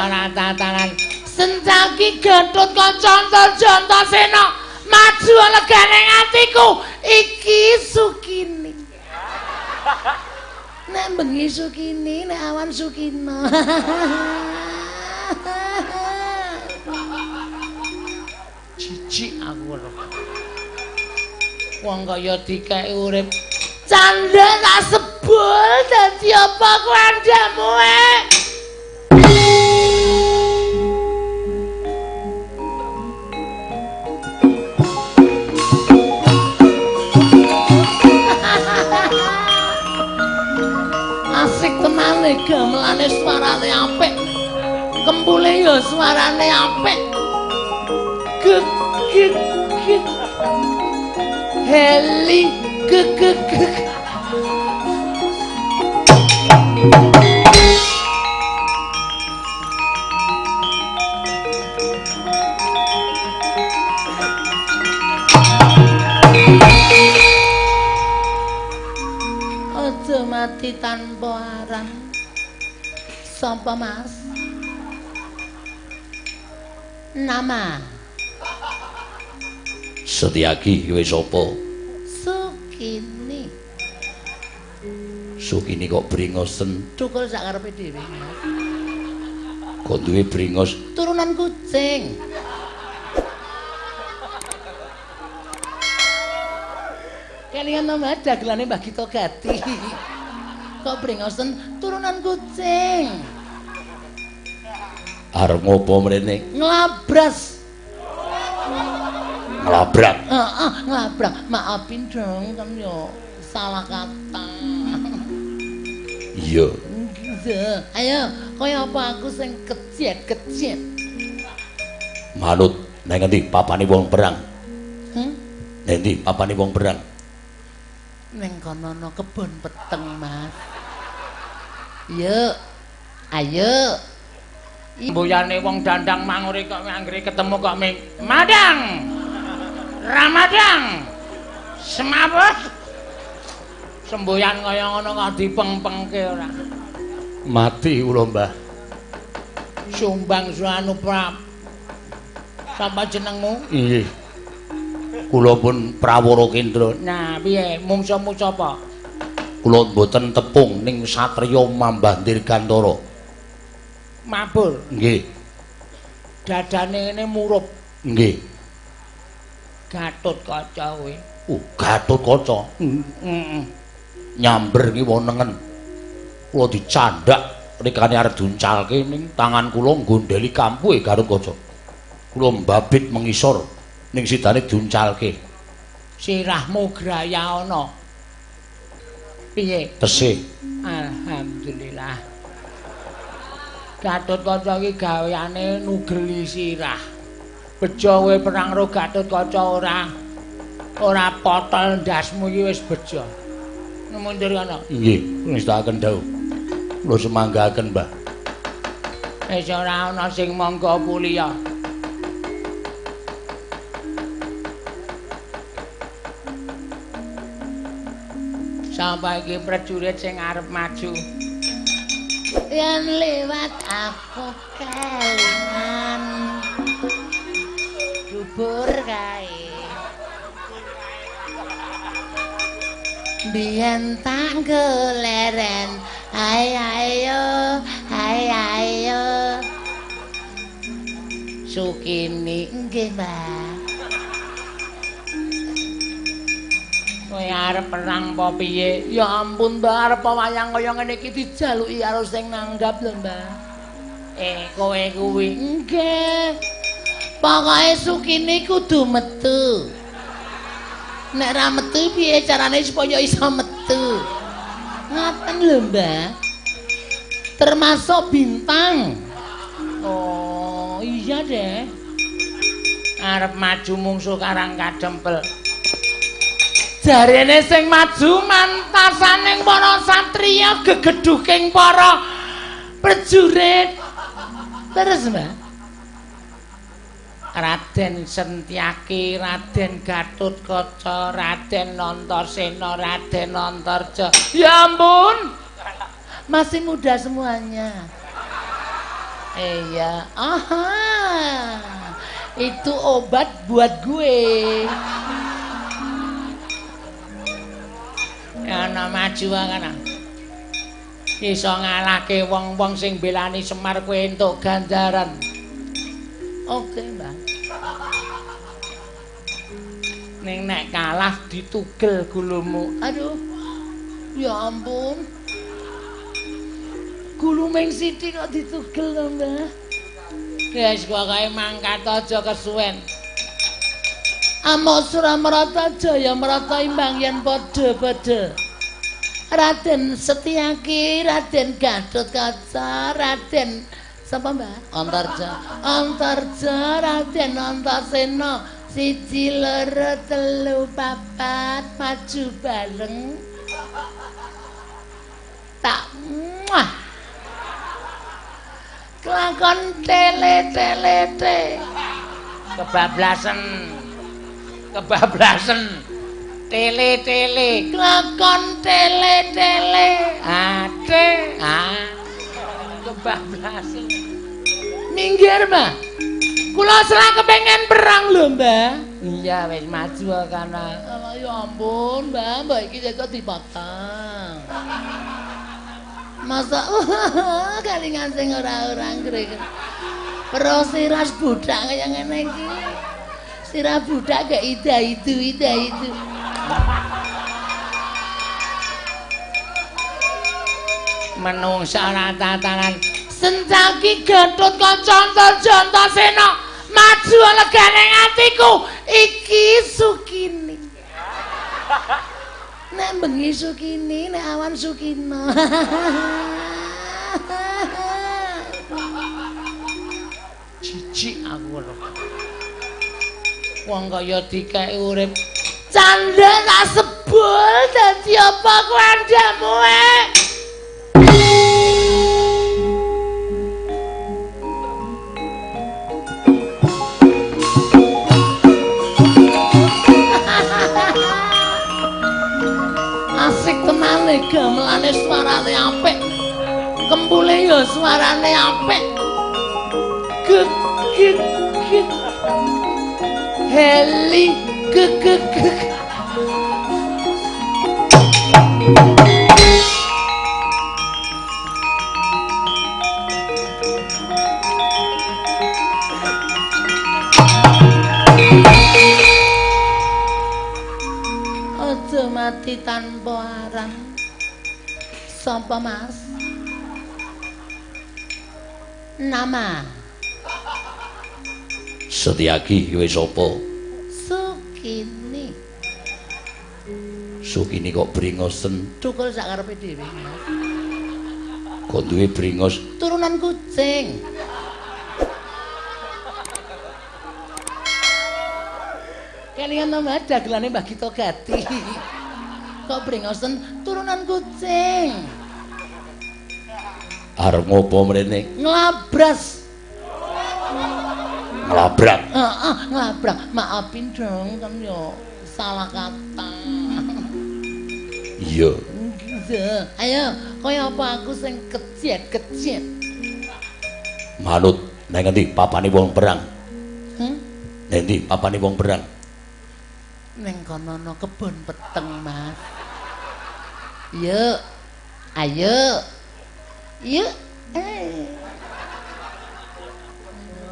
Ora tataran. Sencaki Gatot Kaca Antarjana maju legane atiku iki Sukini. Nek bengi Sukini, nek awan Sukina. Jijik aku lho. Wong kaya dikeki urip candha tak sebul dadi apa kuandamu e? Asik tenane gamelane suarane apik. Kempule ya suarane apik. Gek gek gek. Heli gek gek gek. Aja mati tanpa aran. Sapa Mas? Nama Setyaki kowe sapa? Sukini. Sukini kok bringosen? Cukul sak karepe dhewe, Mas. Kok duwe bringos? Turunan kucing. Kelingan to, Mas, dagelane Mbah Gito Gati. Kok bringosen turunan kucing. Arep ngopo mrene? Nglabras. Nglabrak. Heeh, nglabrak. Maafin dong kan yo salah kata. Iya. Ayo, kaya apa aku sing kejet-kejet. Manut nang ngendi papane wong perang? Nang endi papane wong perang? Neng kono ana kebon peteng, Mas. Yuk. Ayo. Mbuyane wong dandang mangure kok anggere ketemu kok ming madang. Ramadang. Semaput. Semboyan kaya ngono kok dipeng-pengke ora. Mati kula, Mbah. Sumbang suanu prap. Sapa jenengmu? Nggih. Kula pun Prawara Kendra. Nah, piye mungsuhmu sapa? Kula mboten tepung ning satriya Mambah Dirgantara. Mabur. Nggih. Dadane ngene murup. Nggih. Gatot Kaca kowe. Gatot Kaca. Heeh. Nyamber ki wonengen. Kula dicandak rikane arep diuncalke ning tangan kula nggondheli kampuhe Gatot Kaca. Kula mbabit mengisor ning sidane diuncalke. Sirahmu graya ana. Piye? Tesih. Alhamdulillah. Gatot Kaca iki gaweane nugeli sirah. Bejo kowe perang karo Gatot Kaca ora. Ora potol ndasmu iki wis bejo. Mundur kono. Nggih, ngestakaken dawuh. Kula semanggaken, Mbah. Wis ora ana sing mangga puliya. Sampai iki prajurit sing arep maju. Yen lewat aku kelingan. Dubur kae. Biyen tak geleren. Hai ayo, hai ayo. Sukini nggih, Mbah. Kowe arep perang apa piye? Ya ampun, Mbah, arep wayang kaya ngene iki dijaluki karo sing nanggap lho, Mbah. Kowe kuwi. Nggih. Pokoke Sukini kudu metu. Nek ra metu piye carane supaya iso metu? Ngaten lho, Mbah. Termasuk bintang. Oh, iya deh. Arep maju mungsuh Karang Kadempel. Jarene sing maju mantasaning para satriya gegedhuking para prajurit. Terus, Mbah. Raden Sentyaki, Raden Gatot Kaca, Raden Antasena, Raden Antarja. Ya ampun. Masih muda semuanya. Iya. Aha. Itu obat buat gue. Ana maju kana. Iso ngalahke wong-wong sing belani Semar kowe entuk ganjaran. Oke, Mbah. Ning nek kalah ditugel gulumu. Aduh. Ya ampun. Gulu ming sithik kok ditugel to, Mbah. Wis pokoke mangkat aja kesuwen. Amok Suramarata Jaya Marata imbang yen padha-padha. Raden Setyaki, Raden Gatotkaca, Raden sapa, Mbah? Antarja. Antarja, Raden Antasena. 1 2 3 4 maju bareng. Tak muah. Kelakon tele-tele-te. Kebablasan. Kebablasan. Tele-tele. Kelakon tele-tele. Ate. Ah. Kebablasan. Minggir, Mbah. Kula selak kepengen perang lho, Mbah. Iya, wis maju kana. Alah ya ampun, Mbah, mbah iki kok dipotong. Masa kalingan sing ora-ora ngrek. Pero sirah budak kaya ngene iki. Sirah budak gak ida itu, ida itu. Menungsa ora tatanan. Sencaki Gatotkaca Antarja Antasena maju legane atiku iki Sukini. Nek bengi Sukini, nek awan Sukino. Jijik aku lho. Wong kaya dikeki urip candha tak sebul dadi apa kuandamu e? Asik tenane gamelane suarane apik. Kempule ya suarane apik. Gek gek gek. Heli gek gek gek. Aja mati tanpa aran. Sapa, Mas? Nama. Setyaki kowe sapa? Sukini. Sukini kok bringosen? Cukul sak karepe dhewe. Kok duwe bringos? Turunan kucing. Kelingan to, Mbah, dagelane Mbah Gito Gati. Kok bringosen turunan kucing. Arep ngopo mrene? Nglabras. Nglabrak. Heeh, nglabrak. Maafin dong kan yo salah kata. Iya. Ayo, kaya apa aku sing kejet-kejet. Manut nang ngendi papane wong perang? Nang ndi papane wong perang? Neng kono ana kebon peteng, Mas. Yuk. Ayo. Yuk.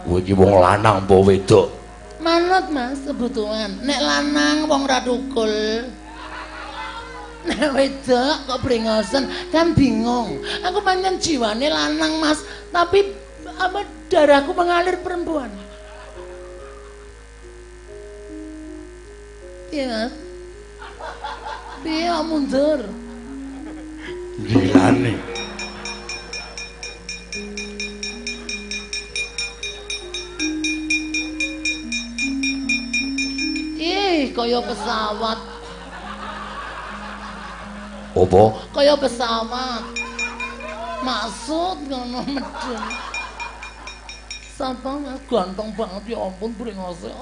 Kowe iki wong lanang apa wedok? Manut, Mas, kebutuhan. Nek lanang wong ra tukul. Nek wedok kok brengosen kan bingung. Aku pancen jiwane lanang, Mas, tapi apa darahku mengalir perempuan. Piye, Mas? Piye kok mundur? Gilane. Ih, kaya pesawat. Apa? Kaya pesawat. Maksud ngono medun. Sapa Mas ganteng banget ya ampun brengose.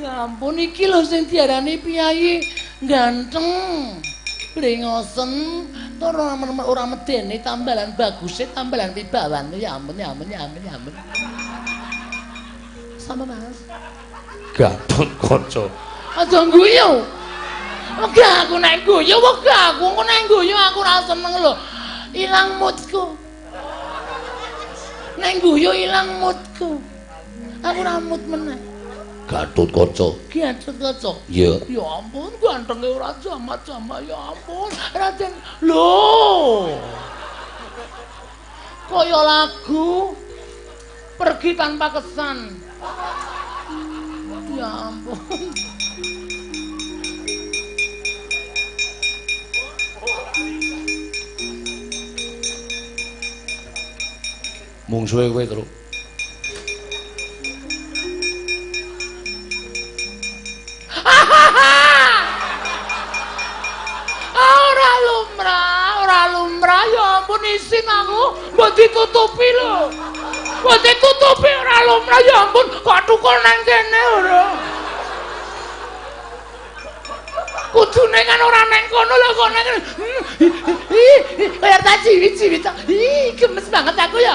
Ya ampun iki lho sing diarani piyayi ganteng. Brengosen Ora medeni tambalan baguse tambalan wibawane ya ampun ya ampun ya ampun ya ampun. Sama Mas. Gatotkaca. Aja guyu. Wegah aku nek guyu, wegah aku engko nek guyu aku ora seneng lho. Ilang moodku. Nek guyu ilang moodku. Aku ora mood meneh. Gatotkaca. Gatotkaca. Iya. Ya ampun, gantenge ora jamat-jamat ya ampun. Raden lho. Kaya lagu Pergi Tanpa Kesan. Ya ampun. Mungsuhe kowe, Truk. Ora lumrah, ora lumrah ya ampun isin aku, mbok ditutupi lho. Mbok ditutupi ora lumrah ya ampun, kok tukul nang kene ora. Kudune kan ora nang kono lho kok nang kene. Kaya tak ciwi-ciwi tok. Ih, gemes banget aku ya.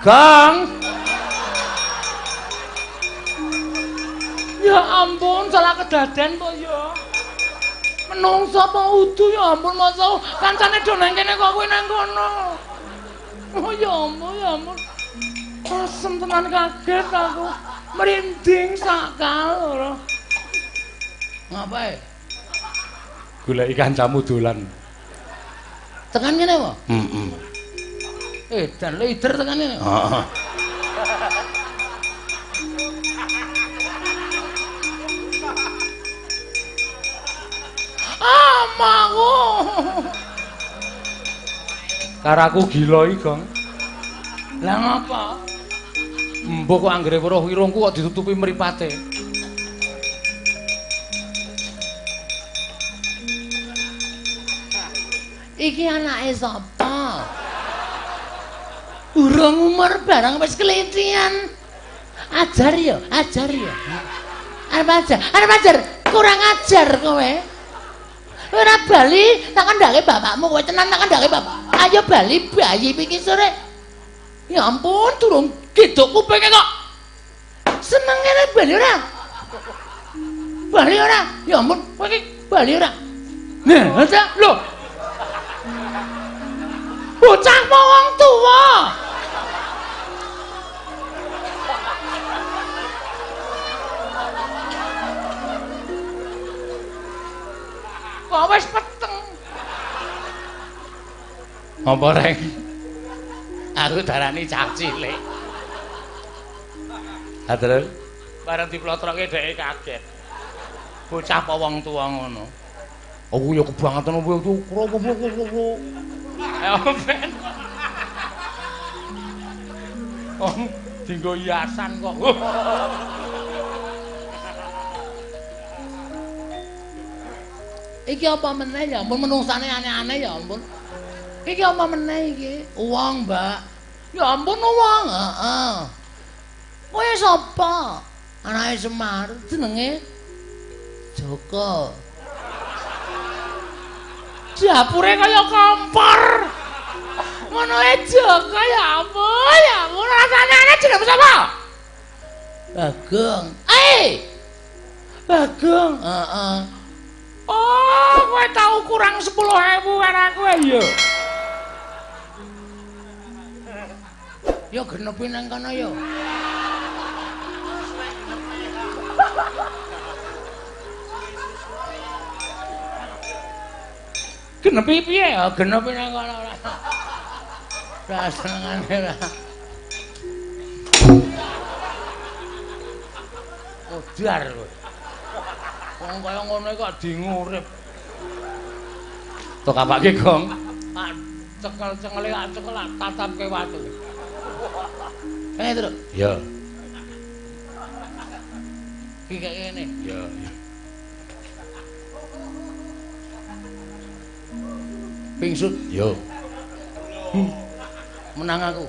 Gong. Ya ampun, salah kedaden po ya. Menungso apa udu ya ampun masa kancane do nang kene kok kowe nang kono. Oh ya ampun, ya ampun. Asem tenan kaget aku. Merinding sakal ora. Ngapae? Goleki kancamu dolan. Tekan kene apa? Heeh. Dan leader tekan kene. Heeh. Amaku. Karo aku gila iki, Gong. Lah ngapa? Mbok kok anggere weruh irungku kok ditutupi mripate. Iki anake sapa? Urung umur barang wis kelitian. Ajar ya, ajar ya. Arep ajar, arep ajar, kurang ajar kowe. Ora bali tak kandhake bapakmu kowe tenan tak kandhake bapak. Ayo bali bayi iki sore. Ya ampun, durung gedhok kupinge kok. Seneng ngene bali ora? Bali ora? Ya ampun, kowe iki bali ora? Nah, aja lho. Bocah apa wong tuwa? Kok wis peteng. Apa reng? Aku darani cah cilik. Ha terus bareng diplotroke dheke kaget. Bocah apa wong tuwa ngono? Aku ya kebangetan apa itu. Ayo ben. Oh, dinggo hiasan kok. Iki apa meneh ya ampun menungsane aneh-aneh ya ampun. Iki apa meneh iki? Wong, Mbak. Ya ampun wong, heeh. Kowe sapa? Anake Semar, jenenge Joko. Dapure kaya kompor. Ngono e Joko ya ampun, ya ampun rasane aneh jenenge sapa? Bagong. Eh. Bagong, heeh. Oh, kowe tau kurang 10.000 karo aku ya. Ya genepi nang kono ya. Genepi piye ya? Genepi nang kono ora. Ora senengane ora. Modar kowe. Wong kaya ngono kok dingurip. Tok apake, Gong? Tak cekel cengele tak cekel tak tatapke watu. Kene, Truk. Ya. Iki kaya ngene. Ya. Pingsut. Yo. Menang aku.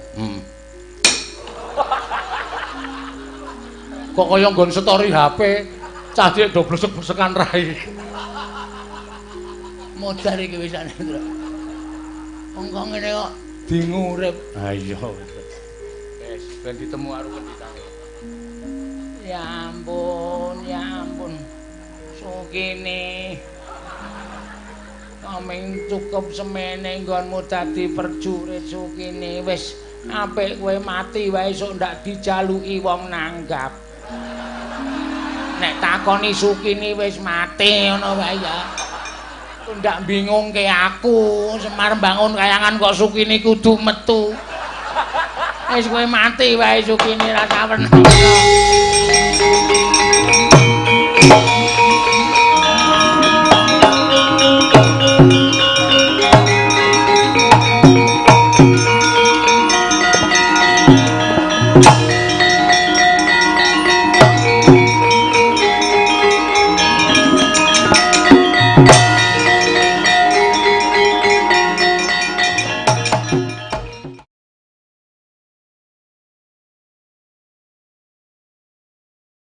Kok kaya nggon story HP, cah cilik do blesek-blesekan rai. Modar iki wisane, Tru. Wong kok ngene kok dingurip. Ha iya. Wis ben ditemu karo pendhitane. Ya ampun, ya ampun. Sukini. Kaming cukup semene nggonmu dadi perjurit Sukini. Wis apik kowe mati wae esuk ndak dijaluki wong nanggap. Nek takoni Sukini wis mati ngono wae ya. Ndak bingungke aku, Semar bangun kayangan kok Sukini kudu metu. Wis kowe mati wae Sukini rasa werna.